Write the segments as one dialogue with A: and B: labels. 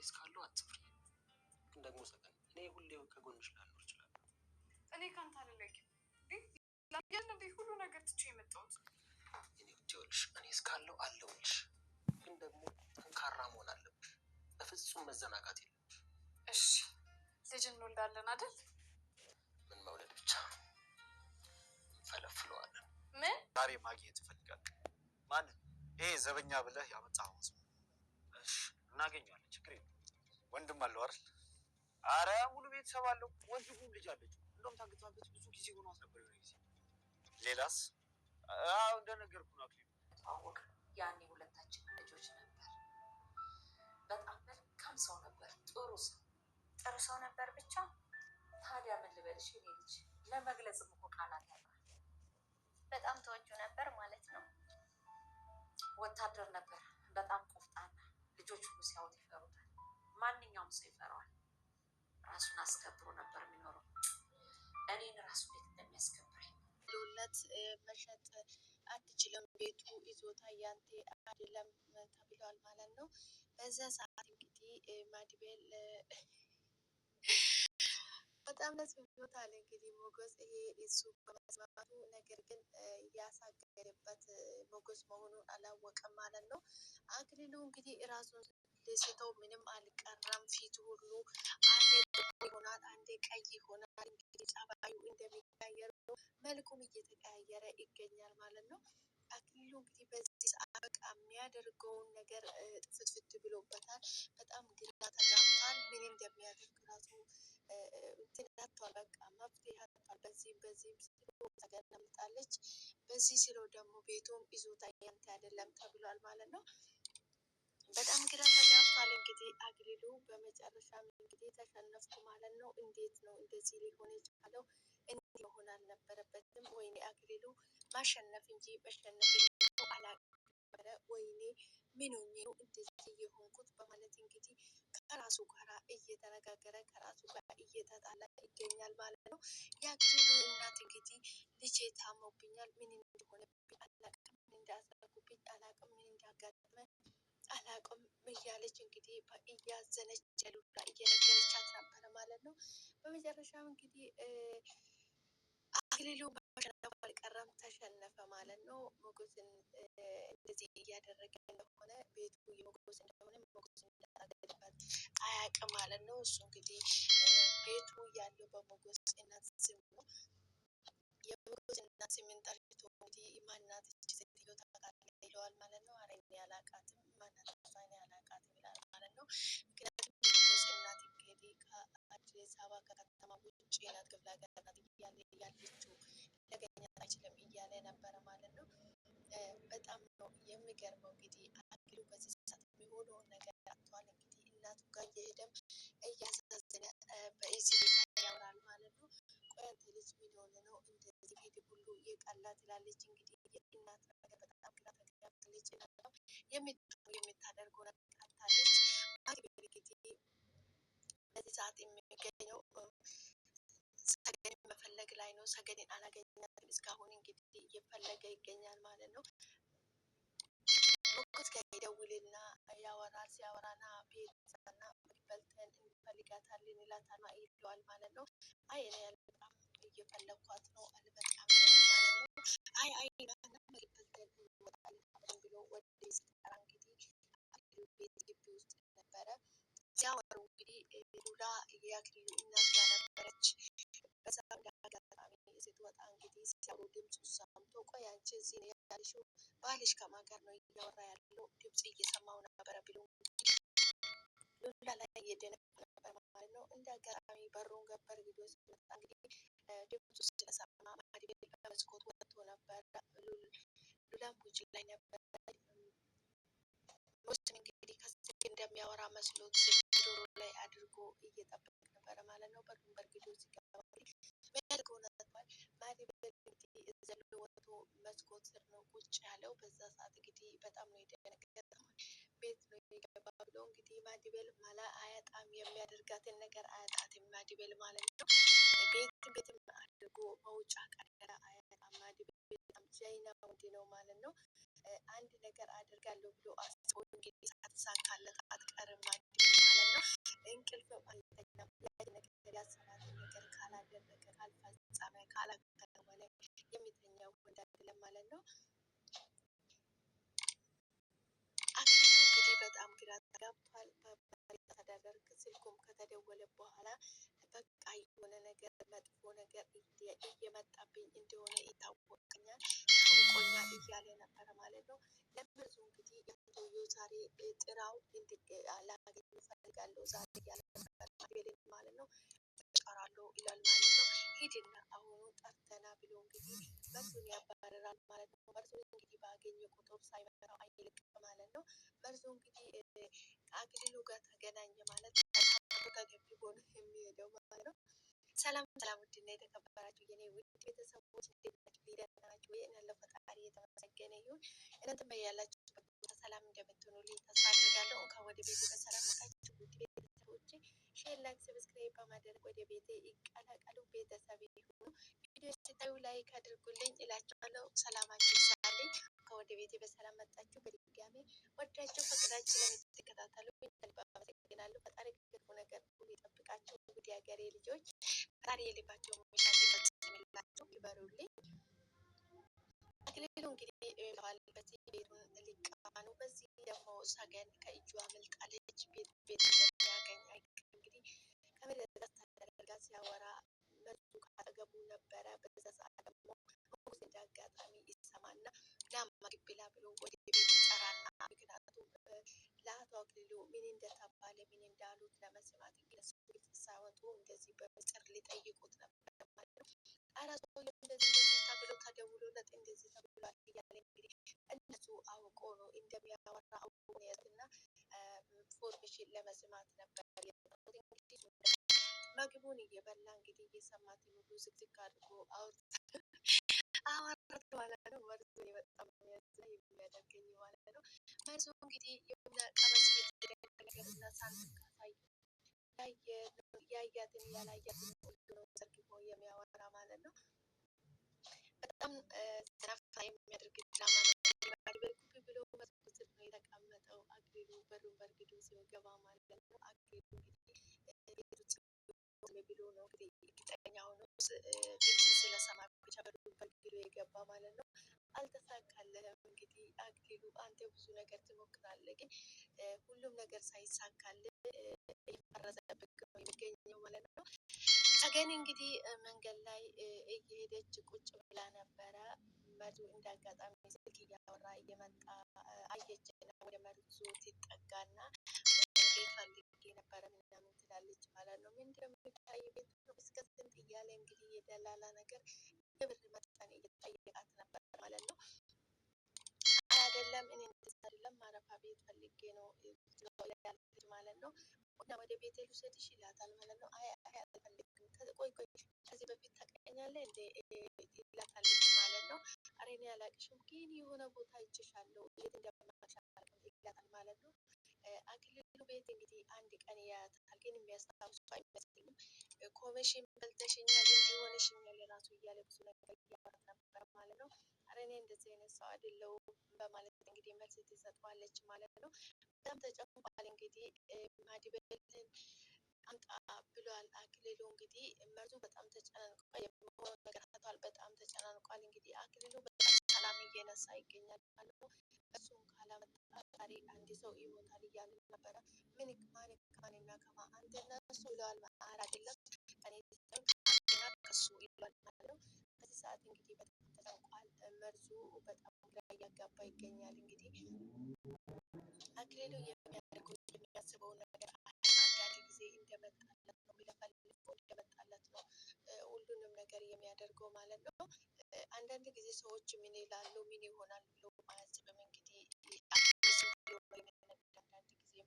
A: እስካለሁ አትፍሪ። ግን ደግሞ ሰገን፣ እኔ ሁሌ ከጎንሽ ላልኖር እችላለሁ።
B: እኔ ከአንተ አልለይም። ያለ ሁሉ ነገር ትቼ የመጣሁት
A: እኔ ውድ ይኸውልሽ፣ እኔ እስካለሁ አለሁልሽ። ግን ደግሞ ጠንካራ መሆን አለብሽ። በፍጹም መዘናጋት የለብሽ።
B: እሺ፣ ልጅ እንወልዳለን አይደል?
A: ምን መውለድ ብቻ፣ እንፈለፍለዋለን።
B: ምን
C: ዛሬ ማግኘት እፈልጋለሁ። ማንን? ይሄ ዘበኛ ብለህ ያመጣኸውን ሰው። እሺ፣ እናገኘዋለን። ችግር የለም። ወንድም አለው አይደል? አረ ሙሉ ቤተሰብ አለው። ወንድሙም ልጅ አለችው። እንደውም ታግታበት ብዙ ጊዜ ሆኗት ነበር የሆነ ጊዜ። ሌላስ? አዎ፣ እንደነገርኩህ ነው አክሊሉ።
D: ተዋወቅ ያኔ ሁለታችን ልጆች ነበር። በጣም መልካም ሰው ነበር፣ ጥሩ ሰው።
E: ጥሩ ሰው ነበር ብቻ።
D: ታዲያ ምን ልበልሽ የኔ ልጅ፣ ለመግለጽም እኮ ቃላት ያጥራል።
E: በጣም ተወጁ ነበር ማለት ነው።
D: ወታደር ነበር፣ በጣም ቆፍጣና። ልጆች ሁሉ ሲያዩት ይፈሩታል። ማንኛውም ሰው ይፈራዋል። ራሱን አስከብሮ ነበር የሚኖረው። እኔን ራሱ እንዴት እንደሚያስከብረኝ
F: ሎለት መሸጥ አትችልም፣ ቤቱ ይዞታ ያንተ አይደለም ተብሏል ማለት ነው። በዛ ሰዓት እንግዲህ ማድቤል በጣም ደስ ብሎታል። እንግዲህ ሞገስ ይሄ እሱ በመስማቱ፣ ነገር ግን ያሳገደበት ሞገስ መሆኑን አላወቀም ማለት ነው። አክሊሉ እንግዲህ ራሱን ሊስተው ምንም አልቀረም። ፊቱ ሁሉ አንዴ ጥቁር ይሆናል፣ አንዴ ቀይ ይሆናል። እንግዲህ ጸባዩ እንደሚቀያየር መልኩም እየተቀያየረ ይገኛል ማለት ነው። አክሊሉ እንግዲህ በዚህ ሰዓት በቃ የሚያደርገውን ነገር ጥፍትፍት ብሎበታል። በጣም ግራ ተጋብቷል። ምን እንደሚያደርግ ራሱ እንትን አጥቷል። በቃ መፍትሄ አጥቷል። በዚህም በዚህም ሲሎ ተገናምጣለች። በዚህ ሲሎ ደግሞ ቤቱም ይዞታ ያንተ አይደለም ተብሏል ማለት ነው። በጣም ግራ ተጋብቷል። እንግዲህ አክሊሉ በመጨረሻም እንግዲህ ተሸነፍኩ ማለት ነው። እንዴት ነው እንደዚህ ሊሆን የቻለው? እንዲህ መሆን አልነበረበትም። ወይኔ አክሊሉ ማሸነፍ እንጂ መሸነፍ አላውቅም ነበረ። ወይኔ ምን ሆኜ ነው እንደዚህ የሆንኩት? በማለት እንግዲህ ከራሱ ጋር እየተነጋገረ ከራሱ ጋር እየተጣላ ይገኛል ማለት ነው። የአክሊሉ እናት እንግዲህ ልጄ ታሞብኛል፣ ምን እንደሆነብኝ አላውቅም፣ ምን እንዳደረጉብኝ አላውቅም፣ ምን እንዳጋጠመ አላውቅም እያለች እንግዲህ እያዘነች ሉላ እየነገረቻት ነበረ ማለት ነው። በመጨረሻም እንግዲህ አክሊሉ ማሸነፉ አልቀረም፣ ተሸነፈ ማለት ነው። ሞገስን እንደዚህ እያደረገ እንደሆነ፣ ቤቱ የሞገስ እንደሆነ፣ ሞገስ እንዳገደበት አያውቅም ማለት ነው። እሱ እንግዲህ ቤቱ ያለው በሞገስ እናት ስም ነው። የሞገስ እናት ስምን ጠርቶ እንግዲህ ማናት እች ሴትዮ ታውቃለህ ይለዋል ማለት ነው። ኧረ እኔ አላውቃትም፣ ማናት እሷ፣ እኔ አላውቃትም ይላል ማለት ነው። ምክንያቱም የሞገስ እናት እንግዲህ ከአዲስ አበባ ከከተማ ውጭ ናት፣ ክፍለ ሀገር ናት እያለ ያለችው፣ ሊያገኛት አይችልም እያለ ነበረ ማለት ነው። በጣም ነው የሚገርመው። እንግዲህ አክሊሉ በዚህ ሰዓት የሚሆነውን ነገር አጥቷል። እንግዲህ እናቱ ጋር እየሄደም እያሳዘነ በኢዚ ቤት ያወራል ማለት ነው። ቆይ አንተ ልጅ ምን ሆነ ነው እንደዚህ ፊት ሁሉ የቀላ ትላለች። እንግዲህ የእናት ነገር በጣም ግራ ተጋብታለች። እናቷም የምታደርገው ነገር አጥታለች። እንግዲህ በዚህ ሰዓት የሚገኘው ሰገንን መፈለግ ላይ ነው። ሰገንን አላገኛትም እስካሁን፣ እንግዲህ እየፈለገ ይገኛል ማለት ነው። ሞገስ ጋር ይደውልና ያወራል። ሲያወራና ቤትና በልተን እንፈልጋታለን ይላታል ይለዋል ማለት ነው። አይ እኔ አልመጣም፣ እየፈለግኳት ነው፣ አልመጣም ይለዋል ማለት ነው። አይ አይ በልተን እንወጣለን አብረን ብሎ ወደ ሲጠራ እንግዲህ አክሊሉ ቤት ግቢ ውስጥ ነበረ። ሲያወሩ እንግዲህ ሉላ የአክሊሉ እናት ጋር ነበረች። በዛ አጋጣሚ ስትወጣ እንግዲህ ሲያወሩ ድምፁ ሰምቶ ቆይ አንቺ እዚህ ነው ያለሽው፣ ባልሽ ከማን ጋር ነው እያወራ ያለው? ድምፅ እየሰማው ነበረ ብሎ ሉላ ላይ እየደነቀ ነበር ማለት ነው። እንደ አጋጣሚ በሩን ገበር ግዶ ሲመጣ እንግዲህ ድምፁ ስለሰማ ማድቤል በመስኮት ወጥቶ ነበረ። ሉላም ውጭ ላይ ነበረ። ሞስም እንግዲህ ከስልክ እንደሚያወራ መስሎት ስልክ ጆሮ ላይ አድርጎ እየጠበቀ ነበረ ማለት ነው። በሩን በርግዶ ሲገባ እንግዲህ የሚያደርገውን አጥቷል። ማድቤል እንግዲህ ዘሎ ወጥቶ መስኮት ስር ነው ቁጭ ያለው። በዛ ሰዓት እንግዲህ በጣም ነው የደነገጠው። ቤት ነው የገባ ብሎ እንግዲህ ማድቤል ማላ አያጣም፣ የሚያደርጋትን ነገር አያጣትም ማድቤል ማለት ነው። ቤትም ቤትም አድርጎ መውጫ ቀዳዳ አያጣም። ማድቤል በጣም ጀግና ወንድ ነው ማለት ነው። አንድ ነገር አደርጋለሁ ብሎ አስቦ እንግዲህ ሳትሳካለት አትቀርም ማድቤል ማለት ነው። በመሬት አስተዳደር ስልኩም ከተደወለ በኋላ በቃ የሆነ ነገር መጥፎ ነገር እየመጣብኝ እንደሆነ ይታወቀኛል፣ ታውቆኛል እያለ ነበረ ማለት ነው። ለመርዙ እንግዲህ ያንተውዬው ዛሬ ጥራው ላገኘው እፈልጋለሁ ዛሬ እያለ ነበር ማለት ነው። እጠራለሁ ይላል ማለት ነው። ሂድና አሁኑ ጠርተና ብሎ እንግዲህ መርዙን ያባረራል ማለት ነው። መርዙን እንግዲህ ባገኘ ቁጥር ሳይመታው አይልቅም ማለት ነው። መርዙ እንግዲህ ከአክሊሉ ጋር ተገናኘ ማለት ተገቢቦ ነው የሚሄደው ማለት ነው። ሰላም ሰላም፣ ውድና የተከበራችሁ የኔ ውድ ቤተሰቦች እንዴት ናችሁ? ደህና ናችሁ ወይ? እኔ ፈጣሪ የተመሰገነ ይሁን። እናንተም በያላችሁበት ቦታ ሰላም እንደምትሆኑልኝ ተስፋ አድርጋለሁ። እንኳን ወደ ቤቴ በሰላም መጣችሁ ውድ ቤተሰቦቼ። Share፣ like፣ subscribe በማድረግ ወደ ቤቴ ይቀላቀሉ፣ ቤተሰብ ይሁኑ። ቪዲዮ ስታዩ like አድርጉልኝ እላችኋለሁ። ሰላማችሁ ይብዛልኝ። እንኳን ወደ ቤቴ በሰላም መጣችሁ። በድጋሚ ወዳችሁ ፈቅዳችሁ ለምትከታተሉ ከልብ አመሰግናለሁ። ፈጣሪ ከክፉ ነገር ሁሉ ይጠብቃችሁ። ውድ የሀገሬ ልጆች ፈጣሪ የልባቸውን መሻት ይፈጽምላቸው። ይበሩልኝ። አክሊሉ እንግዲህ ብለዋል። በዚህ ቤቱን ሊቀማ ነው። በዚህ ደግሞ ሰገን ከእጁ አመልጣለች። ቤት ቤት እንደሚያገኝ አይቀርም። እንግዲህ ከመሬት አስተዳደር ጋር ሲያወራ መርዙ ካጠገቡ ነበረ። በዛ ሰዓት ደግሞ ሞገስ እንደ አጋጣሚ ይሰማና ና ምግብ ብላ ብሎ ወደ ቤት ይጠራና ምክንያቱም ለአቶ አክሊሉ ምን እንደተባለ ምን እንዳሉት ለመስማት እንግዲህ እሱ ግልጽ ሳይወጡ እንደዚህ በምስጢር ሊጠይቁት ነበር ማለት ነው። ኧረ ሰውዬው እንደዚህ እንደዚህ ተብሎ ተደውሎለት እንደዚህ ተብሏል እያለ እንግዲህ እነሱ አውቆ ነው እንደሚያወራ አውቆ ነው የያዙትና information ለመስማት ነበር የጠሩት። እንግዲህ ምግቡን እየበላ እንግዲህ እየሰማትን ሁሉ ዝግዝግ አድርጎ አወራት ማለት ነው። መርዙ በጣም የሚያደርገኝ ማለት ነው። መርዙ እንግዲህ የሆነ ቀመስ ነገርና ሳንቲም ካሳየ ያያትን ያላያትን ሁሉ ነው ዘርግፎ የሚያወራ ማለት ነው። በጣም ዘናፈታ የሚያደርግ ድራማ ነው። በልኩብ ብሎ መስኮት ስር ነው የተቀመጠው። አክሊሉ በሩን በርግዶ ሲገባ ማለት ነው። አክሊሉ እንግዲህ ቤቱ ብሎ ነው እንግዲህ እርግጠኛ ሆኖ ድምፅ ስለሰማ ብቻ በሩን በርግዶ የገባ ማለት ነው። አልተሳካልህም። እንግዲህ አክሊሉ አንተ ብዙ ነገር ትሞክራለህ፣ ግን ሁሉም ነገር ሳይሳካልህ እየፈረሰብህ ነው የሚገኘው ማለት ነው። ሰገን እንግዲህ መንገድ ላይ እየሄደች ቁጭ ብላ ነበረ። መርዙ እንደ አጋጣሚ ስልክ እያወራ እየመጣ አየችና ወደ መርዙ ትጠጋና ቤት ፈልጌ ነበረ ምናምን ትላለች ማለት ነው። ምንድነው የሚታይ ቤት ነው እስከ ስንት እያለ እንግዲህ የደላላ ነገር የብር መጠን እየጠየቃት ነበር ማለት ነው። አይደለም እኔ እንደዛ አይደለም ማረፋ ቤት ፈልጌ ነው ያለች ማለት ነው። እና ወደ ቤቴ ልውሰድሽ ይላታል ማለት ነው። አይ አይ አልፈልግም፣ ቆይ ቆይ ከዚህ በፊት ታውቀኛለህ እንደ ይላታለች ማለት ነው። ኧረ እኔ አላቅሽም፣ ግን የሆነ ቦታ አይቼሻለሁ፣ የት እንደማውቅሽ አላውቅም ይላታል ማለት ነው። አክሊሉ ቤት እንግዲህ አንድ ቀን ያያታል፣ ግን የሚያስታውሱ አይመስለኝም። ኮሚሽን በልተሽኛል፣ እንዲሆንሽኛል የራሱ እያለ ብዙ ነገር እያወራት ነበር ማለት ነው። ኧረ እኔ እንደዚህ አይነት ሰው አይደለሁም በማለት እንግዲህ መልስ ትሰጠዋለች ማለት ነው። በጣም ተጨንቋል። እንግዲህ ማድበልን አምጣ ብሏል አክሊሉ። እንግዲህ መርዙ በጣም ተጨናንቋል። የሚሆነው ነገር አጥቷል። በጣም ተጨናንቋል። እንግዲህ አክሊሉ በጣም ሰላም እየነሳ ይገኛል ማለት ነው። እሱን ካላመጣ ዛሬ አንድ ሰው ይሞታል እያለ ነበረ። ምን ማን ከማንና ከማ አንተና እሱ ይለዋል። ኧረ አይደለም እኔ ከአንተና ከእሱ ይለዋል ማለት ነው። በዚህ ሰዓት እንግዲህ በጣም ተጨንቋል። መርዙ በጣም ግራ እያጋባ ይገኛል። እንግዲህ አክሊሉ የሚያደርገው የሚያስበው ነገር አንዳንድ ጊዜ እንደመጣለት ነው የሚለፈልፈው፣ እንደመጣለት ነው ሁሉንም ነገር የሚያደርገው ማለት ነው። አንዳንድ ጊዜ ሰዎች ምን ይላሉ ምን ይሆናል ብሎ አያስብም። እንግዲህ አንዳንድ ጊዜ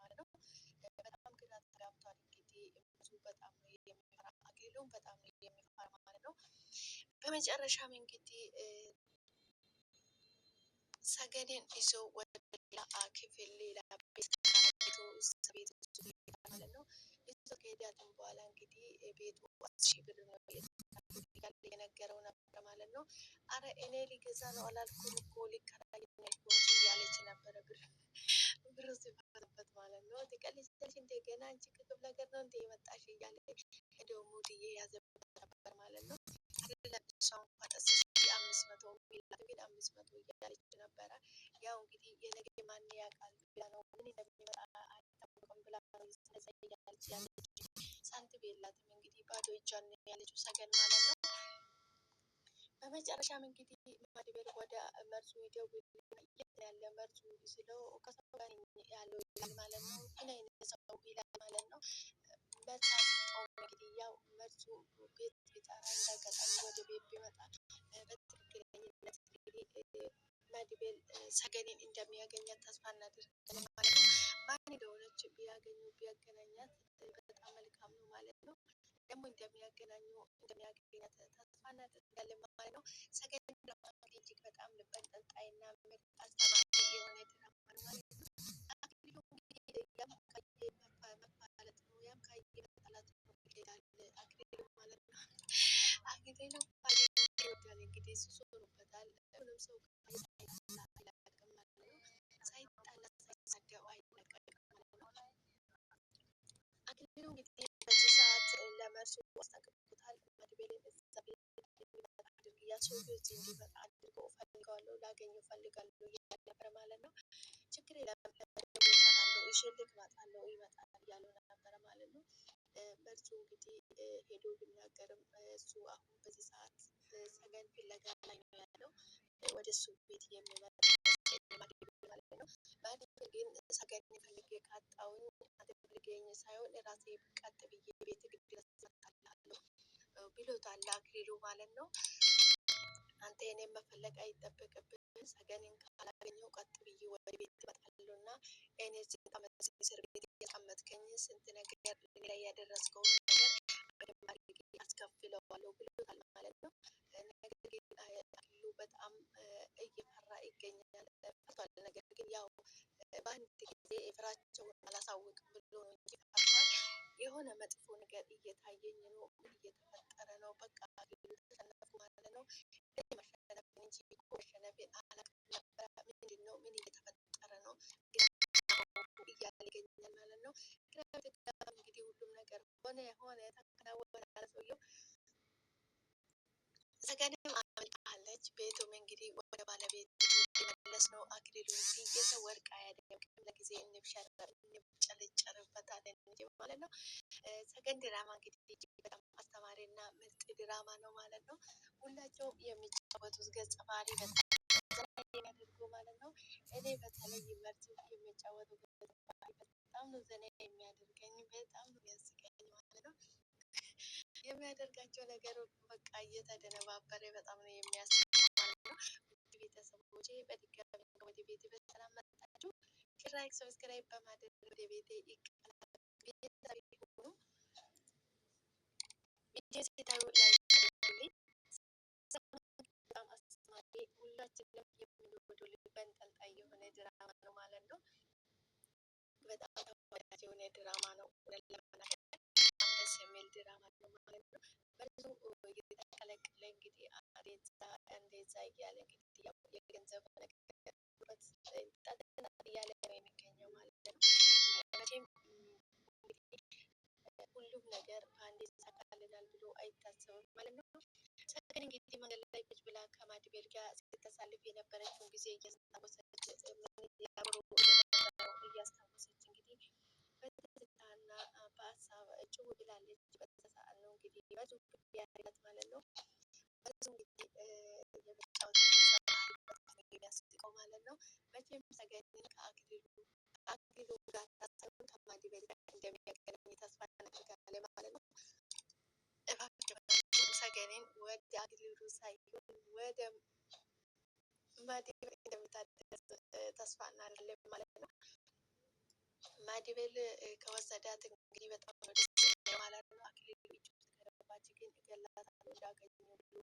F: ማለት ነው በጣም ግራ ተጋብቷል። እንግዲህ እሱ በጣም ነው የሚፈራ፣ አክሊሉም በጣም ነው የሚፈራ ማለት ነው። በመጨረሻም እንግዲህ ሰገኔን ይዞ ወደ ሌላ ክፍል ሌላ ቤት ተከራይቶ ቤት ማለት ነው። ይዞ ከሄዳትም በኋላ እንግዲህ ቤቱ 10,000 ብር ነው እየነገረው ነበር ማለት ነው። አረ እኔ ሊገዛ ነው አላልኩም እኮ ሊከራይ ነው ያልኩህ እንጂ እያለች ነበረ ብር ሲፈርበት ማለት ነው። ትቀልጃለሽ እንደገና አንቺ ከክፍለ ሀገር ነው እንደ የመጣሽ እያለ እንደው ሙድ እየያዘበት ነበር ማለት ነው። አይደለም እሷ እንኳን 10,500 የሚላት ግን 500 እያለች ነበረ። ያው እንግዲህ የነገ ማን ያውቃል ብላ ነው ምን እንደሚመጣ አይታወቅም ብላ እንደዛ እያለች ያለች ሳንቲም የላትም እንግዲህ ባዶ እጇን ነው ያለችው ሰገን ማለት ነው። በመጨረሻም እንግዲህ ማድቤል ወደ መርሱ ይደውል የት ያለ መርሱ ስለው ከሰው ጋር ያለው ይላል ማለት ነው። ምን አይነት ሰው ይላል ማለት ነው። መልስ አስጠውም እንግዲህ ያው መርሱ ቤት ቢጠራ እንዳጋጣሚ ወደ ቤት ቢመጣ በትክክለኝነት እንግዲህ ማድቤል ሰገኔን እንደሚያገኛት ተስፋ እናደርጋለን ማለት ነው። ማን እንደሆነች ቢያገኙ ቢያገናኛት በጣም መልካም ነው ማለት ነው። ደግሞ እንደሚያገናኙ እንደሚያገኛት ተስፋ እናደርጋለን ማለት ነው። ሰገን ድራማ እንግዲህ እጅግ በጣም ልብ አንጠልጣይና ምርጥ አስተማሪ የሆነ ድራማ ነው ማለት ነው። አክሊሉ እንግዲህ ያም ካየ መፋለጥ ነው፣ ያም ካየ መጣላት ነው ይላል አክሊሉ ማለት ነው። አክሊሉ ይወዳል እንግዲህ ሱስ ሆኖበታል። ሁሉም ሰው ሳይጣላ አይለቅም ማለት ነው። ሳይጣላ ሳይሳደብ አይለቅም ማለት ነው። አክሊሉ እንግዲህ በዚህ ሰዓት ለመርሱ አስጠንቅቆታል። መድቤልን እዛ ቤት እንዲመጣ አድርግ፣ ያ ሰውዬው እዚህ እንዲመጣ አድርገው እፈልገዋለሁ፣ ላገኘው እፈልጋለሁ እያለ ነበረ ማለት ነው። ችግር የለም እጠራለሁ፣ ይዤልህ እመጣለሁ፣ ይመጣል እያለው ነበረ ማለት ነው። መርሱ እንግዲህ ሄዶ ቢናገርም እሱ አሁን በዚህ ሰዓት ሰገን ፍለጋ ላይ ነው ያለው። ወደ እሱ ቤት የሚመጣ ማለት ነው። ማድቤል ግን ሰገን ፈልጌ ካጣሁኝ አንተ ፈልገኝ ሳይሆን ራሴ ቀጥ ብዬ ቤት ድረስ እመጣልሃለሁ ብሎታል አክሊሉ ማለት ነው። አንተ እኔን መፈለግ አይጠበቅብህም፣ ሰገንን ካላገኘሁ ቀጥ ብዬ ወደ ቤት እመጣለሁ እና እኔ ስንት ዓመት እስር ቤት ያስቀመጥከኝ ስንት ነገር እኔ ላይ ያደረስከውን ነገር በደንብ አድርጌ አስከፍለዋለሁ ብሎታል ማለት ነው። ነገር ግን አክሊሉ በጣም እየፈራ ይገኛል። ፈርቷል። ነገር ግን ያው በአንድ ጊዜ ፍራቸውን አላሳውቅም ብሎ ነው እንጂ ፈርቷል። የሆነ መጥፎ ነገር እየታየኝ ነው፣ ምን እየተፈጠረ ነው? በቃ አክሊሉ ተሸነፍኩ ማለት ነው። እኔ መሸነፍን እንጂ እኮ መሸነፌን አላውቅም ነበረ። ምንድን ነው? ምን እየተፈጠረ ነው? እያለ ይገኛል ማለት ነው። ግራ የተጋባ እንግዲህ ሁሉም ነገር ሆነ ሆነ ተከናወነ ያለ ሰውየው። ሰገንም አመልጣለች። ቤቱም እንግዲህ ወደ ባለቤቱ ሊመለስ ነው። አክሊሉ እንግዲህ የሰው ወርቅ አያደምቅም፣ ለጊዜ እንብጨልጨርበታለን እንጂ ማለት ነው። ሰገን ድራማ እንግዲህ እጅግ በጣም አስተማሪና ምርጥ ድራማ ነው ማለት ነው። ሁላቸውም የሚጫወቱት ገጸ ባህሪ በጣም ዘና የሚያደርጉ ማለት ነው። እኔ በተለይ መርቱ የሚጫወቱ ገጸ ባህሪ በጣም ነው ዘና የሚያደርገኝ፣ በጣም ነው የሚያስቀኝ ማለት ነው። የሚያደርጋቸው ነገሮች በቃ እየተደነባበረ በጣም ነው የሚያስቀው ማለት ነው። ውድ ቤተሰቦቼ በድጋሚ ወደ ቤቴ በሰላም መጣችሁ። Like፣ subscribe በማድረግ ወደ ቤቴ ይቀላቀሉ። ቤተሰብ ይሁኑ። ቪዲዮ ሲታዩ like አድርጉልኝ። በጣም አስተማሪ ሁላችንም የምንወደው ልብ አንጠልጣይ የሆነ ድራማ ነው ማለት ነው። በጣም ተወዳጅ የሆነ ድራማ ነው። እውነት ለመናገር በጣም ደስ የሚል ድራማ ነው ማለት ነው። በርሱ እየተቀለቀለ እንግዲህ አንዴዛ አንዴዛ እያለ እንግዲህ ያው የገንዘብ ነገር እያለ ነው የሚገኘው ማለት ነው። መቼም እንግዲህ ሁሉም ነገር በአንዴ ይሳካልናል ብሎ አይታሰብም ማለት ነው። ሰገን እንግዲህ መንገድ ላይ ቁጭ ብላ ከማድቤል ጋር ስታሳልፍ የነበረችውን ጊዜ እያስታወሰች ምን ያብሮ እንደነበረው እያስታወሰች እንግዲህ በትዝታና በሀሳብ ጭው ብላለች። በዛ ሰዓት ነው እንግዲህ ብዙ ያላት ማለት ነው። ብዙ እንግዲህ የመጫወት ገጸ ባህሪ በጣም ነው የሚያስቀው ማለት ነው። መቼም ሰገንን ከአክሊሉ ጋር ሳይሆን ከማድቤል ጋር እንደሚያገናኝ ተስፋ እናደርጋለን ማለት ነው። እባክህ ሰገኔን ወደ አክሊሉ ሳይሆን ወደ ማድቤል እንደምታደርስ ተስፋ እናደርጋለን ማለት ነው። ማድቤል ከወሰዳት እንግዲህ በጣም ነው ደስ የሚለው ማለት ነው። አክሊሉ እጅ ውስጥ ከገባች ግን እገላታለሁ እንዳገኘው ብሎ